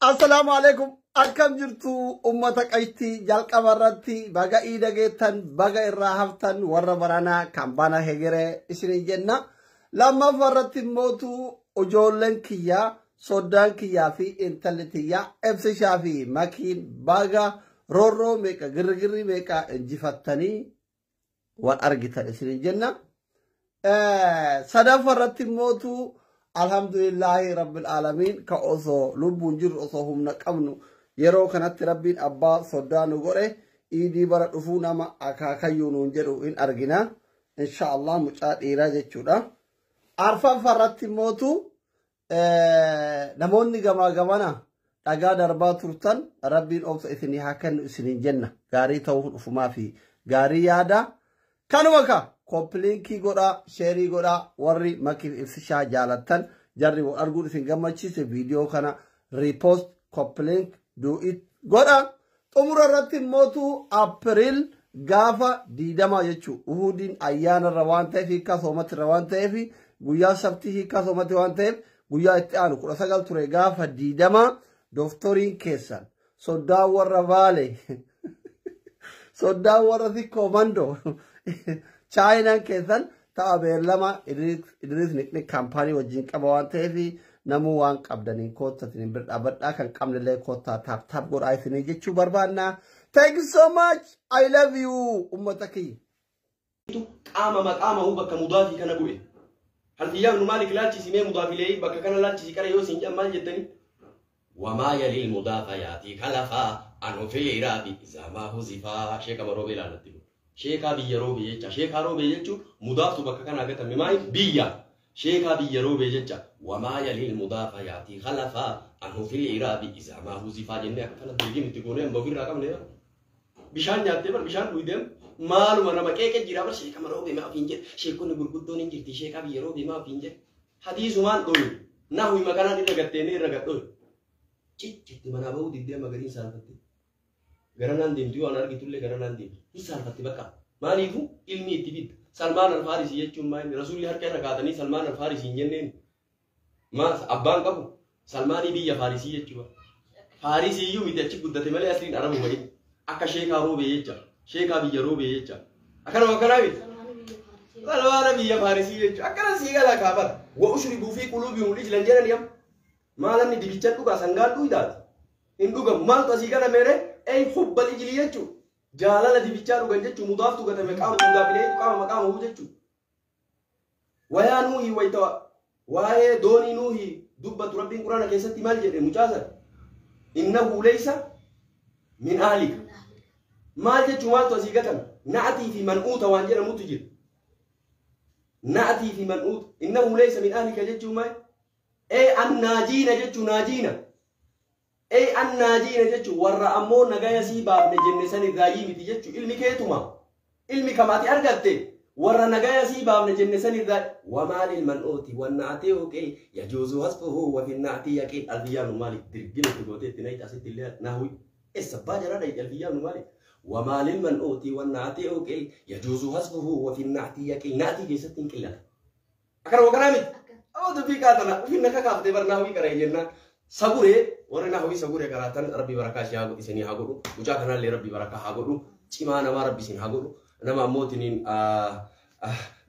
Assalaamu alaikum. Akkam jirtu ummata qayti? Jalqaba irratti baga iida geettan, baga irraa haftan, warra baranaa kan bana hegeree isinii jenna. Lammaffaa irratti immootu ijoolleen kiyyaa, soddaan kiyyaa fi intalli tiyyaa Ibsishaa fi Makiin baga roorroo meeqa, girgirri meeqa injifattanii wal argitan isinii jenna. Sadaffaa irratti immootu alhamdulillaahi rabbil aalamiin, ka osoo lubbuun jirru, osoo humna qabnu yeroo kanatti rabbiin abbaa soddaa nu godhe. Iidii bara dhufuu nama akaakayyuu nuun jedhu hin argina. Insha Allah mucaa dhiiraa jechuudha. Arfaffaa irratti immootu namoonni gamaa gamana dhagaa darbaa turtan rabbiin obsa isinii haa kennu isiniin jenna. Gaarii ta'uu dhufumaa fi gaarii yaada. Kanuma ka copy link godhaa, share godhaa. Warri Makiif Ibsishaa jaalattan, jarri wal arguun isin gammachiise, viidiyoo kana repost, copy link, do it godhaa. Xumura irratti immootu April gaafa 20 jechuu Uhudiin ayyaanarra waan ta'eef, hiikkaa soomatirra waan ta'eef, guyyaa sabtii hiikkaa soomatti waan ta'eef, guyyaa itti aanu 19 ture, gaafa 20 dooftoriin keessan, soddaan warra Baale, soddaan warra Sikkoo Mandoo, Chaayinaan keessan ta'a beellama Idris Niqniq kaampaanii wajjin qaba waan ta'eef, namuu waan qabdaniin koottatiin bira dhaabbadhaa, kan qabnillee koottaa tap tap godhaa isinii jechuu barbaanna. Thank you so much. I love you. Ummata kiyya. Qaama maqaama bakka mudaafii kana bu'e. Harfiyyaa nu maalik laalchisimee mudaafilee bakka kana laalchisi qara yoo isin jedhan maal jettanii? وما يلي المضاف يأتي خلفا عنه في الإعراب إذا ما حذفا. Sheeka roobee ilaalatti. Sheekaa biyya roobee jecha. Sheekaa roobee jechuun mudaaftu bakka kana gatame maali? Biyya. Sheekaa biyya roobee jecha. وما يلي المضاف يأتي خلفا عنه في الإعراب إذا ما حذفا jennee akka kana dirgin itti goonee hamba ofirraa qabne. Bishaan nyaattee bar bishaan dhuydeem maaluma nama qeeqee jira bar, sheeka roobee maa ofiin jedhe, sheekonni gurguddoon hin jirti, sheekaa biyya roobee maa ofiin jedhe. Hadiisumaan dhoyu. Nahu makanaan irra gatteeni irra gadhoyu. Ciccitti manaa bahuu diddee magariin saalfatte. Garanaan deemtu yoo an argitullee garanaan deemtu. Hin saalfatte bakka. Maaliifu ilmi itti fidda. Salmaan Alfaarisii jechuun maali? Rasuulli harka irra kaatanii Salmaan Alfaarisii hin jenneen. Maa abbaan qabu? Salmaanii biyya Faarisii jechuudha. Faarisii iyyuu miti, achi guddate malee asliin Arabuma inni. Akka sheekaa roobee jecha. Sheekaa biyya roobee jecha. Akkanuma akkanaa miti. Salmaana biyya Faarisii jechuudha. Akkana sii gala kaafara. وأشربوا في قلوبهم العجل jedhan yam. Maalanni dibicha dhugaa sangaan dhuydaati. Hin dhugamu. Maaltu asii gala meere? أي حب العجل jechuudha. Jaalala dibichaa dhugan jechuudha. Mudaaftu gatame qaama mudaafilee qaama maqaama huu jechuudha. Wayaa Nuuhii wayita waa'ee doonii Nuuhii dubbatu rabbiin quraana keessatti maal jedhe mucaasan? إنه ليس من أهلك. Maal jechuun maaltu asii gatame? Na'atii fi man'uuta waan jedhamutu jira. Na'atii fi man'uuta. إنه ليس من أهلك jechuun maal? Ee الناجين jechuun ناجين. Ee الناجين jechuun warra ammoo nagaya sii baafne jenne san irraayyii miti jechuun ilmi keetuma. Ilmi kamaati argatte warra nagaya sii baafne jenne san irraa. وما للمنعوت والنعت أقل يجوز حذفه وفي النعت يقل. Alfiyyaan maalik dirgina itti gootee itti nayita asitti illee nahwi. Eessa abbaa jaraa dhayti alfiyyaan maalik. وما للمنعوت والنعت أقل يجوز حذفه وفي النعت يقل. Na'atii keessatti hin qillata. Akkana wakanaa miti. Awwa dubbii kaatana ufin naka kaaftee bar nahwii qara'e jennaan. Saguree warri nahwii saguree qaraatan rabbi barakaa ishee haa godhu, isinii haa godhu. Mucaa kanallee rabbi barakaa haa godhu. Cimaa namaa rabbi isin haa godhu. Nama ammootiniin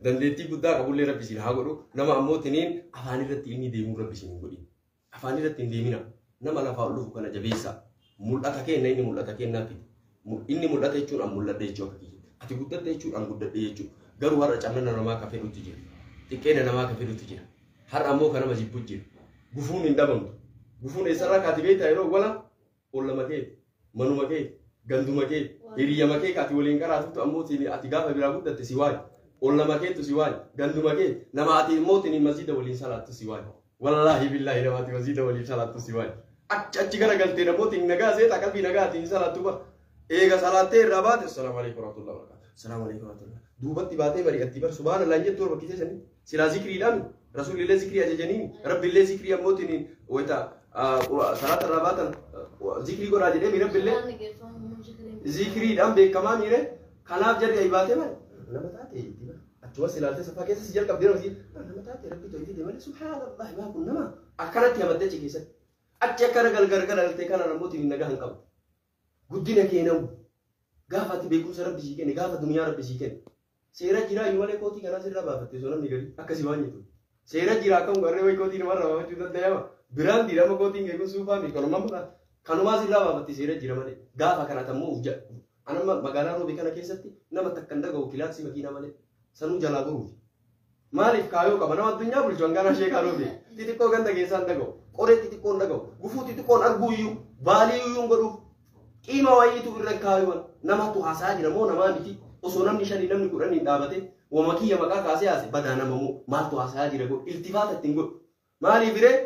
dandeettii guddaa qabullee rabbi isin haa godhu. Nama ammootiniin afaan irratti ilmi deemuu rabbi isin hin godhin. Afaan irratti hin deemina. Nama lafaa ol dhufu kana jabeessa. Mul'ata kenna, inni mul'ata kennaa fide. Inni mul'ata jechuun an mul'adhe jechuu akka kiyya. Ati guddatte jechuun an guddadhe jechuu. Garuu har'a camnana namaa ka fedhutti jira. Xiqqeena namaa ka fedhutti jira. Har'a ammoo ka nama jibbu jira. Gufuun hin dhabamtu. Gufuun eessarraa kaati beektaa? Yeroo wala ollama kee, manuma kee, ganduma kee, hiriyyama kee kaati waliin qaraatutu ammoo ati gaafa biraa guddatte si waayi. Ollama keetu si waayi. Ganduma kee nama ati immoo masjida waliin salaattu si waayi. Wallaahi billaahi nama ati masjida waliin salaattu si waayi. Achi achi gara galtee namooti nagaa seeta qalbii nagaatiin salaattu bara. Eega salaattee irraa baate, السلام عليكم ورحمة الله وبركاته. السلام عليكم ورحمة الله. Duubatti baatee bari'atti bar subhaanallah hin jettu bakkisee sanii. Silaa zikriidhaan rasuulillee zikrii ajajanii rabbillee zikrii ammootiin wayita salaata irraa baatan zikrii godhaa jedhee mi rabbillee zikriidhaan beekamaa miire. Kanaaf jarri ayi baatee maal nama taate jetti bara. Achumas ilaaltee safaa keessa si jalqabdee nama nama taate rabbi tolfite malee, subhaanallah maa kun nama akkanatti hamattee achi keessatti. Achi akkana gargaragaltee kana namooti nagaa hin qabdu. Guddina kee namu gaafa ati beekumsa rabbi sii kenne gaafa duniyaa rabbi sii kenne. Seera jiraa iyyuu malee kootii kanaa sirraa baafatte osoo namni gadi akkasii waan jettu. Seera jiraa akkam garree wayii kootii namarraa baafachuu danda'ama. Biraan diirama kootiin kee kun suufaa mi kanumaa kanumaa sirraa baafatte seera jira malee gaafa kana tammoo uf jedha. Anamma magaalaa Roobee kana keessatti nama takka hin dhaga'u kilaaksii makiinaa malee sanuu jalaa goruufi. Maaliif kaayoo qaba nama addunyaa bulchu hangaana sheekaa Roobee xixiqqoo ganda keessaa hin dhaga'u qoree xixiqqoo hin dhaga'u gufuu xixiqqoon arguu iyyuu baalii iyyuu hin godhuuf qiima wayiitu irra kaayuwan namatu haasaa jira moo namaa miti osoo namni shanii namni kudhan hin dhaabate wama kiyya maqaa kaasee haase badaa nama moo maaltu haasaa jira godhu iltifaata ittiin godhu maaliif iree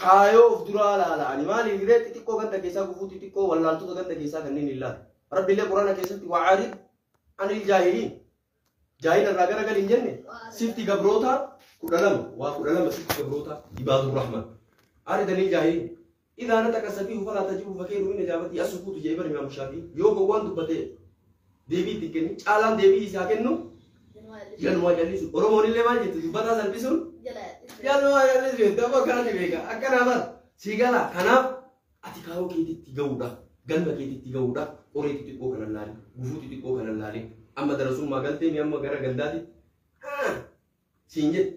kaayoo of duraa laala ani maaliif iree xixiqqoo ganda keessaa gufuu xixiqqoo wallaaltota ganda keessaa kanneen hin laalu rabbiillee quraana keessatti wa'aarid anil jaahiliin jaahila irraa garagali hin jenne sifti gabroota 12 waa 12 sifti gabroota ibaadur rahman aridanii jaahiliin إذا نتك السفيه فلا تجيبه فكير من إجابتي السكوت جايبا الإمام الشافعي يوكو وان دبته ديبي تكني چالان ديبي إسا كنو جنوا جلسو أورموني اللي ما جيتو دبتا سلبسون جنوا جلسو دبا كان بيكا أكنا بس سيغالا كناف أتي كاو كيتي تيغودا غلبا كيتي تيغودا أوريتي تيغو كان لالي غفوتي تيغو كان لالي أما درسو ما غلتي مي أما غرا غنداتي سينجت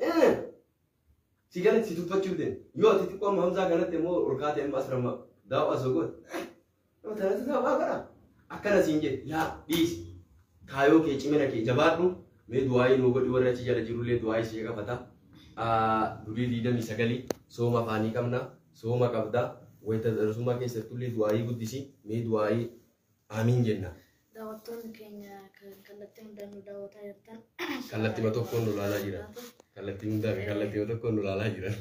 Sigala si tuffachuu deema. Yoo ati xiqqoo amma Hamzaa kanatti immoo ol kaatee amma asirra daawwa asoo goote. Nama tanatti daawwaa gara. Akkana siin jedhe laa dhiisi. Kaayoo kee cimina kee jabaadhu. Mee du'aayii nuu godhi warra achi jala jirullee du'aayii ishee qabata. Durii 29 sooma afaanii qabna. Sooma qabda. Wayita darsummaa keessattillee du'aayii guddisi. Mee du'aayii amiin jenna. Daawwattoonni keenya kallattii hundaan nu daawwataa jirtan. Kallattii tokkoon nu ilaalaa jiran. Kallattii hundaa fi kallattii tokkoon nu ilaalaa jiran.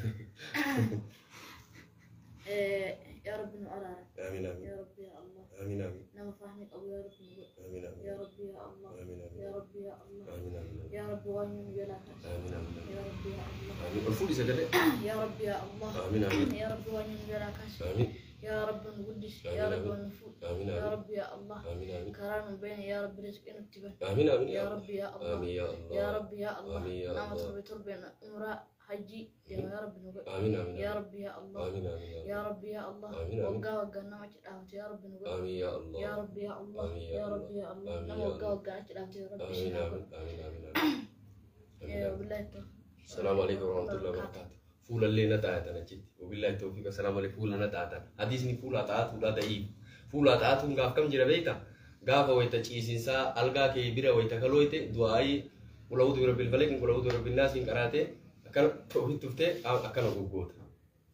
Yaa Rabbi nu araara. Amiin amiin. Yaa Rabbi yaa Allah. Amiin amiin. Nama fahmi qabu yaa Rabbi nu godhi. Amiin amiin. Yaa Rabbi yaa Allah. Amiin amiin. Yaa Rabbi yaa Allah. Amiin amiin. Yaa Rabbi waan nu jalaa kaasi. Amiin amiin. Yaa Rabbi yaa Allah. Amiin. Ol fuudhi sagalee. Yaa Rabbi yaa Allah. Amiin amiin. Yaa Rabbi waan nu jalaa kaasi. Amiin. يا رب نقدس يا رب نفوت يا رب يا الله كران بين يا رب رزق نتبه آمين آمين يا رب يا الله آمين يا الله يا رب يا الله آمين يا نعم الله تربي تربي عمرة حجي يا رب نقول آمين آمين يا رب يا الله آمين آمين يا رب يا الله آمين آمين وقا وقا نعم يا رب نقول آمين يا الله يا رب يا الله آمين يا رب يا الله آمين نعم يا وقا الله وقا نعم يا رب آمين سينا آمين آمين آمين آمين يا بالله التوفيق. السلام عليكم ورحمة الله وبركاته. Fuula illee na taatan achitti. Wabillahi tawfiiq. Assalaamu alaikum. Fuula na taatan. Hadiisni fuula taatuudha da'iif. Fuula taatuun gaaf kam jira beekta? Gaafa wayita ciisinsaa algaa kee bira wayita kalooyte du'aayii qul a'uudhu birabbil falaq qul a'uudhu birabbin naasiin qaraatee akkana ofitti tuftee akkana goggoota.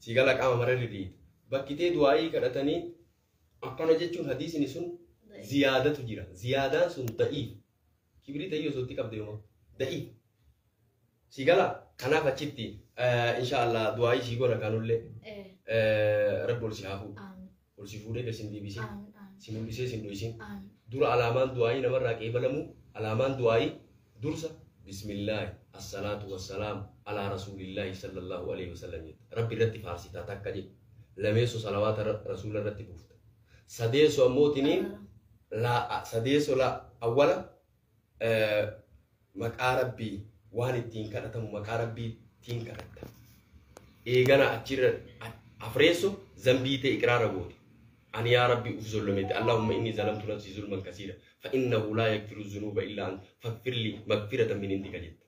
Siigala qaama mara dhidhiita. Bakkitee du'aayii kadhatanii akkana jechuun hadiisni sun ziyaadatu jira. Ziyaadaan sun da'iif. Kibrii ta'ii osoo itti qabde yooma. Da'iif. Sigala kanaaf achitti inshallah du'aayii sii godha kanullee rabbi ol si haa fuudhu. Amiin Ol si fuudhee gad sin deebisin. amiin amiin Si mul'isee sin dho'isin. amiin Dura alaamaan du'aayii namarraa qeebalamu alaamaan du'aayii dursa bismillaahi assalaatu wassalaamu alaa rasuulillaahi sallallahu alaihi wasallam jetta. Rabbi irratti faarsitaa takka jedhu. Lameessoo salawaata rasuula irratti buufta. Sadeessoo ammootiniin laa sadeessoo laa awwala maqaa rabbii waan ittiin kadhatamu maqaa rabbii ittiin kadhatta. Eegana achirra afreesso zambii ta'e iqraara goote. Ani yaa rabbii uf zullumetti Allahumma inni zalamtu nafsi zulman kasiira fa innahu laa yaghfiru zunuba illa anta faghfir li maghfiratan min indika jetta.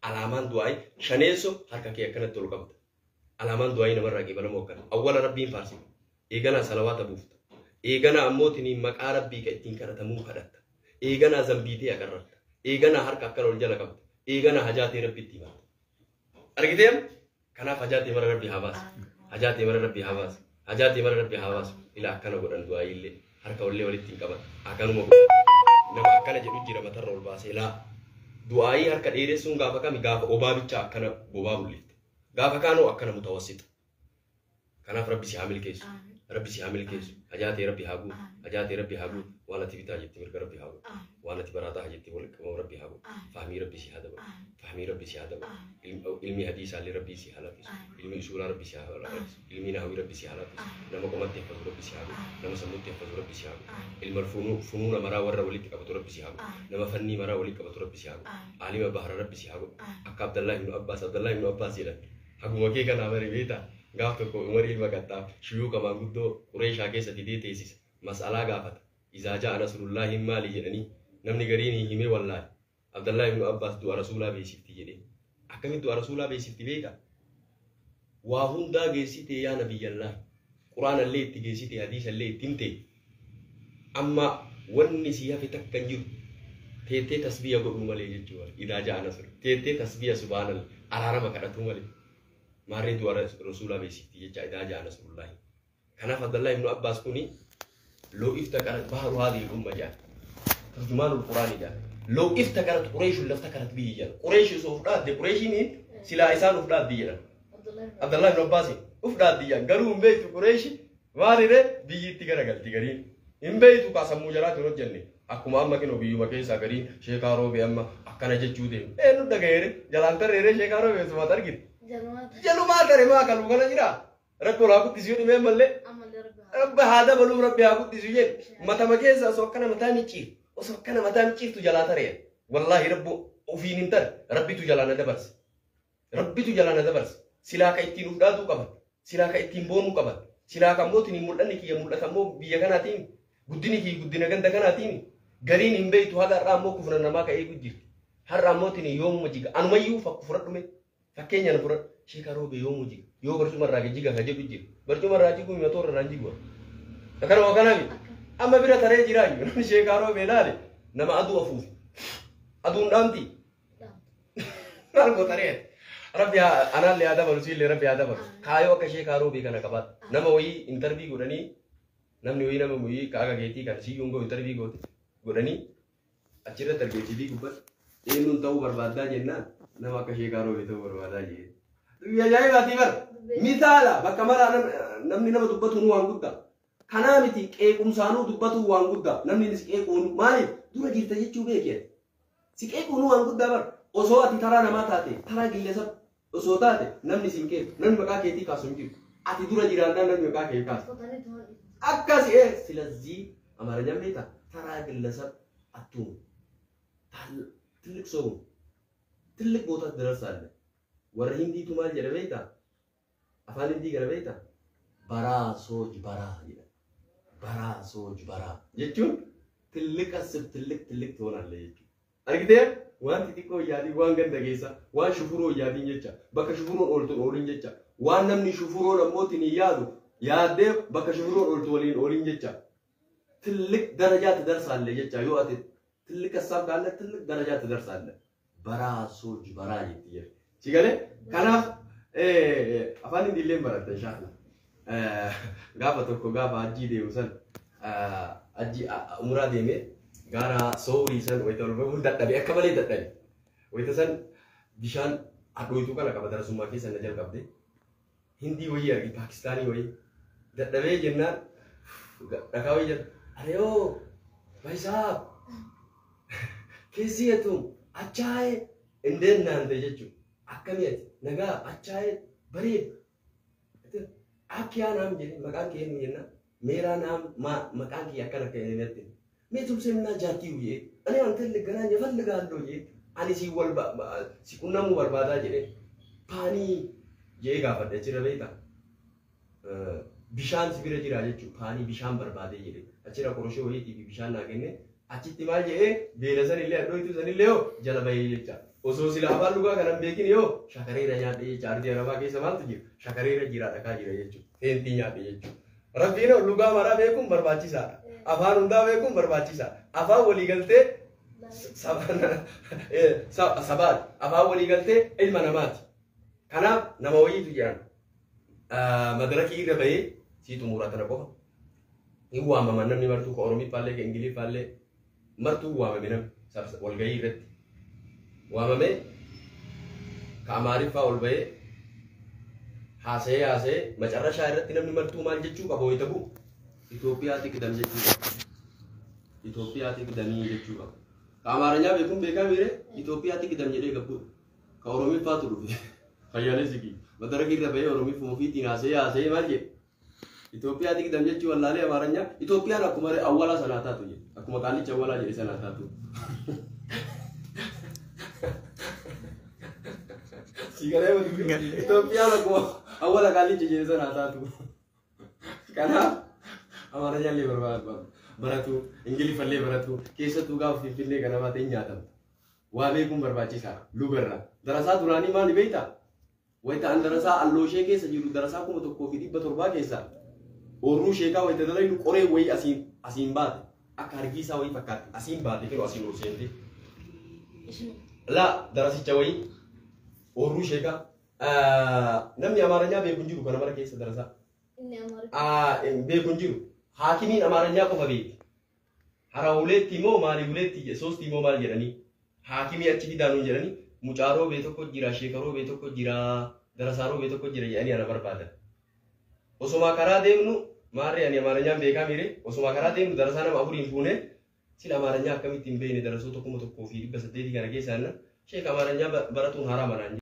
Alaamaan du'aayii shaneesso harka kee akkanatti ol qabda. Alaamaan du'aayii namarraa qeebalamu akkana. Awwala rabbiin faarsita. Eegana salawaata buufta. Eegana ammootiniin maqaa rabbii ka ittiin kadhatamuu kadhatta. Eegana zambii ta'e agarratta. Eegana harka akkana ol jala qabda. Eegana hajaatee rabbi itti himatta. Argiteem? Kanaaf hajaatee mara rabbi haa baasu. Hajaatee mara rabbi haa baasu. Hajaatee mara rabbi haa baasu. Ila akkana godhan du'aayii illee harka ollee walitti hin qaban. Akkanuma godhan. Nama akkana jedhu jira matarra ol baasee laa. Du'aayii harka dheeressuun gaafa kami gaafa obaa bichaa akkana bobaa mul'ifte. Gaafa kaanoo akkana mutawassita. Kanaaf rabbi si haa milkeessu. amiin Rabbi si haa milkeessu. Hajaatee rabbi haa guutu. Hajaatee rabbi haa guutu. Waan ati bitaa jetti mirga rabbi haa guutu. amiin Waan ati baraataa jetti wal qabamu rabbi haa guutu. amiin Fahmii rabbi si haa dabalu. amiin Fahmii rabbi si haa dabalu. amiin Ilmi hadiisaallee rabbi si haa laffisu. Ilmi usuulaa rabbi si haa laffisu. Ilmi nahwii rabbi si haa laffisu. Nama qomatti haffazu rabbi si haa godhu. Nama sammuutti haffazu rabbi si haa godhu. Ilma funuuna maraa warra walitti qabatu rabbi si haa godhu. Nama fannii maraa walitti qabatu rabbi si haa godhu. Aalima bahara rabbi si haa godhu. Akka Abdallaa ibnu Abbaas Abdallaa ibnu Abbaas jedhan. Haguma kee kanaa bare beektaa? Gaaf tokko Umar ilma Khattaab shuyuuka maanguddoo Qureeshaa keessa fidee teessisa. Mas'alaa gaafata. Izaa ja'a nasrullaahi maali jedhanii namni gariin himee wallaahi. Abdallaa ibnu Abbaas du'a rasuulaa beeksifti jedhee. Akkamitti du'a rasuulaa beeksifti beektaa? Waa hundaa geessite yaa nabiyyallaahi. Quraanallee itti geessite, hadiisallee itti himte. Amma wanni si hafe takka hin jiru. Teettee tasbiya godhuu malee jechuudha. Idaa ja'a nasru. Teettee tasbiya subhaanallah. Araarama kadhatuu malee. Maarree du'a rasuulaa beeksifti jecha idaa ja'a nasrullaahi. Kanaaf Abdallaa ibnu Abbaas kuni loo iftaqarat baharu haadhihi umma jedhan. Turjumaanul Quraanii jedhan. Loo iftaqarat Qureeshun laftaqarat biyyi jedhan. Qureesh osoo of dhaadde Qureeshiin silaa isaan of dhaaddi jedhan. Abdallaa ibnu Abbaas of dhaaddi jedhan. Garuu hin beektu Qureeshi maaliree biyyi itti garagalti gariin. Hin beektu kaa sammuu jaraatti hin hojjenne. Akkuma amma kinoo biyyuma keessaa gariin sheekaa roobee amma akkana jechuu deemu. Eenyu dhagayeere jalaan tarreeree sheekaa roobee sumaat argite. Jalumaa tare maa kaluu kana jira. Rakkoo laa guddisuu dhimee mallee. Rabbi haa dabaluu rabbi haa guddisu jedhe. Matama keessa osoo akkana mataa micciirtu osoo akkana mataa micciirtu jalaa taree. Wallaahi rabbu ofiin hin tare rabbitu jalaa na dabarse. Rabbitu jalaa na dabarse. Silaa ka ittiin uf dhaatuu qaban. Silaa ka ittiin boonuu qaban. Silaa ka mootiin hin mul'anne kiyya mul'ata immoo biyya kanaatiin guddini kiyya guddina ganda kanaatiin gariin hin beektu haga har'aa immoo kufna namaa ka'ee jirti. Har'a mootiin yoomuma jiga anumayyuu fakku fudhadhume fakkeenya na fudhadhu sheekaa roobee yoomuu jiga yoo barcuma irraa jiga ka jedhu jira barcuma irraa jiguu matoora irraa jigu akkanuma kanaami amma bira taree jiraayu namni sheekaa roobee laale nama aduu afuufu aduun dhaamti maal goota ree rabbi anaallee haa dabalu siillee rabbi haa dabalu kaayoo akka sheekaa roobee kana qabaatu nama wayii intarvii godhanii namni wayii nama wayii kaaga keetii kan siyyuun ga'u intarvii godhanii achirratti argee TV gubbatti eenyuun ta'uu barbaaddaa jennaan nama akka sheekaa roobee ta'uu barbaadaa jee. Dubbii ajaa'ibaatii bara. Misaala bakka maraa namni nama dubbatu nu waan guddaa. Kanaa miti qeequmsaanuu dubbatu waan guddaa. Namni si qeequun maaliif dura jirta jechuu beekee. Si qeequun waan guddaa bara. Osoo ati taraa namaa taate taraa gillesa osoo taate namni siin qeequ namni maqaa keetii kaasu hin jiru. Ati dura jiraannaan namni maqaa kee kaasu. Akkas ስለዚህ አማርኛም ቤታ ተራ ግለሰብ አትሁን። ትልቅ ሰው ትልቅ ቦታ ትደርሳለህ። Warra Hindiitu maal jedha beektaa? Afaan Hindii kana beektaa? बड़ा सोच बड़ा jedha. बड़ा सोच बड़ा jechuun ትልቅ አስብ ትልቅ ትልቅ ትሆናለህ jechuudha. Argitee waan xixiqqoo yaadii waan ganda keessa waan shufuroo yaadiin jecha bakka shufuroon ooltu oolin jecha waan namni shufuroon ammootiin hin yaadu yaaddee bakka shufuroon ooltu waliin oolin jecha ትልቅ ደረጃ ትደርሳለህ jecha yoo ati ትልቅ ሀሳብ ካለ ትልቅ ደረጃ ትደርሳለህ። बड़ा सोच बड़ा jetti jedhe. Si galee kanaaf afaan Hindiillee baratte inshallah. Gaafa tokko gaafa hajjii deemu san hajjii umuraa deemee gaara soorii san wayita ol bahuun dadhabe akka malee dadhabe. Wayita san bishaan hadhooytuu kana qaba darasummaa keessa na jalqabde. Hindii wayii argi Paakistaanii wayii dadhabee jennaan dhakaa wayii jedha. Areyoo भाई साहब कैसी है तुम अच्छा है እንዴት ነህ አንተ jechuudha. Akkamii ati nagaa अच्छा है bareeda. आप क्या नाम jedhe maqaan kee eenyu jennaan मेरा नाम maqaan kee akkana akka inni मैं तुमसे मिलना चाहती हूँ ये እኔ አንተን ልገናኝ እፈልጋለሁ jedhe ani si wal si qunnamuu barbaadaa jedhe पानी jedhee gaafadhe achirra beektaa. Bishaan si bira jira jechuudha पानी bishaan barbaadee jedhe achirra koroshoo wayiitii fi bishaan naa kenne achitti maal jedhee beela sanillee hadhooytuu sanillee yoo jala bahee jecha. Osoo sila afaan dhugaa kanan beekin yoo shakareera nyaadhe jecha ardii arabaa keessa maaltu jira shakareera jira dhakaa jira jechuudha feentii nyaadhe jechuudha. Rabbiin lugaa maraa beekuun barbaachisaadha. Afaan hundaa beekuun barbaachisaadha. Afaan waliigaltee sabaati. Afaan waliigaltee ilma namaati. Kanaaf nama wayiitu jiran madarakii irra bahee sii xumuraa tana qofa. Hin waamaman namni martuu ka Oromiffaallee ka Ingiliffaallee martuu waamame namni walgahii irratti. Waamame ka Amaariffaa ol bahee haasa'ee haasa'ee macarrashaa irratti namni martuu maal jechuu qaba wayita bu'u Itoophiyaa ትቅደም jechuu qaba. Itoophiyaa ትቅደም jechuu qaba. Ka Amaarinyaa beekuun beekaa miire Itoophiyaa ትቅደም jedhee gabbuu ka Oromiffaatu dhufe. Fayyaalee sikii madaraka irra bahee Oromiffuma ofiitiin haasa'ee haasa'ee maal jedhe Itoophiyaa ትቅደም jechuu wallaalee Amaarinyaa Itoophiyaan akkuma awwalaa sanaa taatu jedhe akkuma qaallicha awwalaa jedhe sanaa taatu. Sigalee Itoophiyaan akkuma Awwala qaallicha jedhe sana haa taatu. Kanaaf Amaaranyaallee barbaadu baratu, Ingiliffallee baratu, keessattuu gaafa Finfinnee kana baate hin nyaatamta. Waa beekuun barbaachisaadha. Lugarraa. Darasaa duraanii maali beektaa? Wayita an darasaa allooshee keessa jiru darasaa 1700 keessa oorruu sheekaa wayita dalaynu qoree wayii asiin baate akka hargiisaa wayii fakkaatti asiin baate kennu asiin ol seente. Isin Laa darasicha wayii oorruu sheekaa namni Amaaranyaa beeku hin jiru kana mara keessa darasaa. Inni Amaariffaa. Beeku hin jiru. Haakimiin Amaaranyaa qofa beekti. Hara huleetti immoo maali huleetti soostii immoo maal jedhanii haakimii achi fidaanuun jedhanii mucaa roobee tokko jira, sheeka roobee tokko jira, darasaa roobee tokko jira jedhanii ana barbaadan. Osuma karaa deemnu maarree ani Amaaranyaan beekaa miire osuma karaa deemnu darasaa nama afuriin fuune sila Amaaranyaa akkamitti hin beekne darasoota 1800 kana keessaa sheeka Amaaranyaa baratuun haraama naan.